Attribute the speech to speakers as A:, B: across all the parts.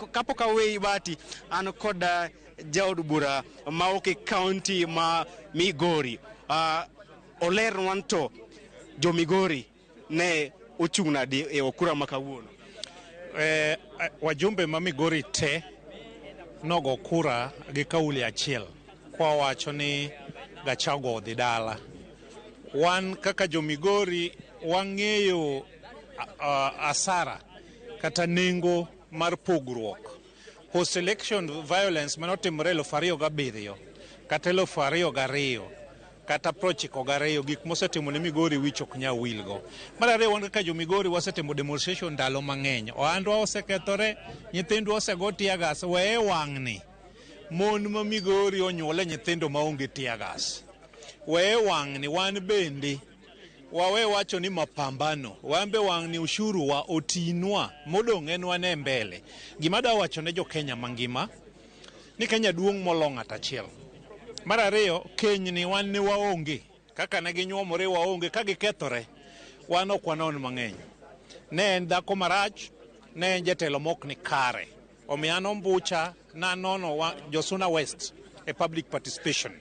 A: Kapok aweyi Bahati, an kod jaod bura mawuok e kaunti ma Migori. Olernwa to jo Migori ne ochung' nadi e okura ma kawuono?
B: Wajumbe ma Migori te nogo kura gi kauli achiel kwawacho ni Gachagua odhi dala. Wan kaka jo Migori wang'eyo asara kata nengo mar pogruok. Post election violence manotimore 2007 kata 2002 kata 92, gik mosetimo ne Migori wich ok nyal wilgo. Mar ariyo, wan kaka jo Migori wasetimo demonstration ndalo mang'eny. Ohandwa osekethore, nyithindwa osego tear gas, weye wang'ni. Mon ma Migori onyuole nyithindo maonge tear gas. Weye wang'ni wan bende wawe wacho ni mapambano, wan be wang'ni ushuru wa otinwa modong' en wane mbele. Gima adwa wacho ne jo Kenya mangima ni Kenya duong' molo ng'ato achiel. Mar ariyo, kenyni wan ne waonge kaka ne ginyuomore waonge ka gikethore wan ok wanon mang'eny. Ne en dhako marach, ne en jatelo mok ni kare. Omiyo an ombucha nanono Josuna West e public participation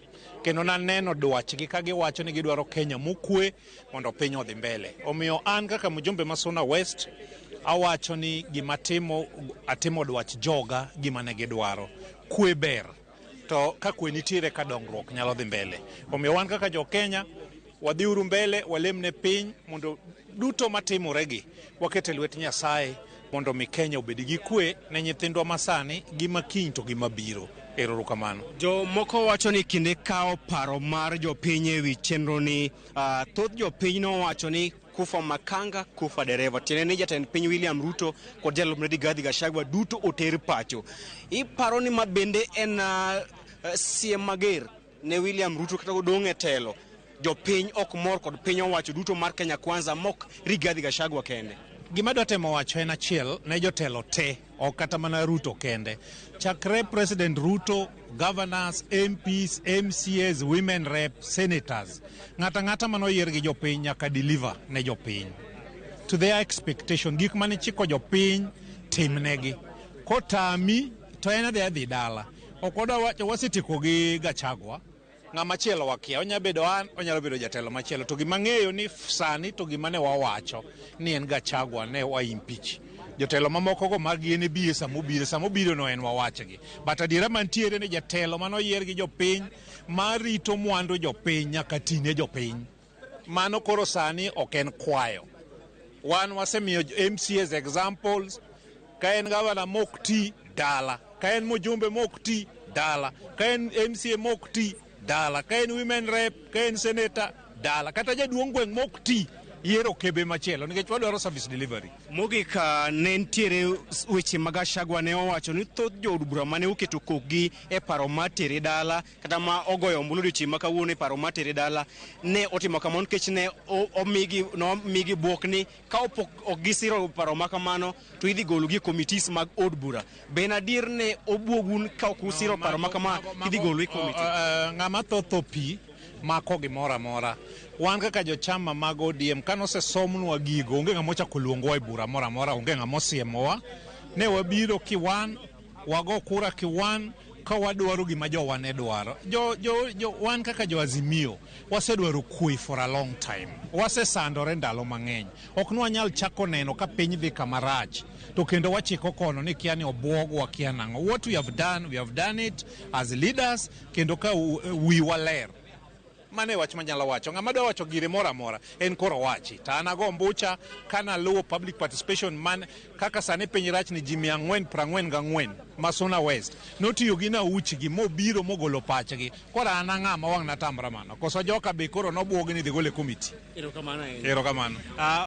B: kendo naneno dwachgi ka giwacho ni gidwaro Kenya mokwe mondo piny odhi mbele. Omiyo an kaka mjumbe ma Suna West awacho ni gima timo atimo dwach joga gima ne gidwaro. Kwe ber to ka kwe nitiere ka dongruok nyalo dhi mbele. Omiyo wan kaka jo Kenya wadhiuru mbele walem ne piny mondo duto matimoregi waket e lwet Nyasaye mondo mi Kenya obed gi kwe ne nyithindwa masani gi makiny to gi mabiro. Erokamano.
A: Jomoko wacho ni kinde kawo paro mar jopiny e wi chenro ni thoth jopiny nowacho ni kufa makanga kufa dereva, tiende ni jatend piny William Ruto kod jalupne Rigathi Gachagua duto oter pacho. Iparo ni ma bende en siem mager ne William Ruto kata odong' e telo? Jopiny ok mor kod piny owacho duto mar Kenya Kwanza mok Rigathi Gachagua kende.
B: Gima adwa temo wacho en achiel ne jotelo te, ok kata mana Ruto kende. Chakre President Ruto, governors, MPs, MCAs, women rep, senators. Ng'ata ng'ata manoyier gi jopiny nyaka deliver ne jopiny. To their expectation, gik mane chiko jopiny timnegi. Kotami to en adhi adhi dala. Ok wadwa wacho wasetieko gi Gachagua. Ng'ama chielo wakia, onyalo bedo an, onyalo bedo jatelo machielo. To gima ng'eyo ni sani to gima ne wawacho ni en Gachagua ne wa impeach. Jotelo mamoko go mag en ebie samobiro, samobiro no en wawachgi. But adiera mantiere ni jatelo manoyier gi jopiny marito mwandu jopiny nyaka tine jopiny. Mano koro sani ok en kwayo. Wan wasemiyo MCAs examples, ka en gavana mok ti dala, ka en mjumbe mok ti dala, ka en MCA mok ti dala, ka en women rep, ka en senator dala, kata jaduong' gweng' mok ti yiero kebe machielo nikech wadwaro service delivery.
A: Mogik, ne nitiere weche mag Gachagua ne owacho ni thoth jood bura mane oketo kokgi e paro mar tere dala kata ma ogoyo ombulu odiochieng' ma kawuono e paro mar tere dala ne otimo kamano nikech ne omigi nomigi bwok ni ka ok gisiro paro ma kamano to idhi gologi e committees mag od bura. Be en adier ne obwogun ka ok usiro paro ma kama idhi golu e committee?
B: Ng'ama tho pi mako gimoro amora. Wan kaka jochama mag ODM kanosesomnwa gigo, onge ng'ama ochako luongowa e bura moro amora, onge ng'ama osiemowa. Ne wabiro kiwan, wago kura kiwan, ka wadwaro gima jowa ne dwaro. Jo wan kaka jo Azimio wasedwaro kwe for a long time. Wasesandore ndalo mang'eny. Ok nwanyal chako neno ka piny dhi kama rach to kendo wachiko kono ni kia ni obwogwa kia nang'o. What we have done, we have done it as leaders kendo ka wiwa ler. Mano e wach manyalo wacho. Ng'ama dwa wacho gire moro amora en koro wachi. To an ago ombucha kanaluwo public participation man kaka sani piny rach ni ji 444 ma Suna West notiyo gi nauchgi mobiro mogolo pachgi. Koro an ang'ama wang' natamra mano. Koso joka be koro nobwogi ni dhi gol e committee.
A: Erokamano ahinya.
B: Erokamano.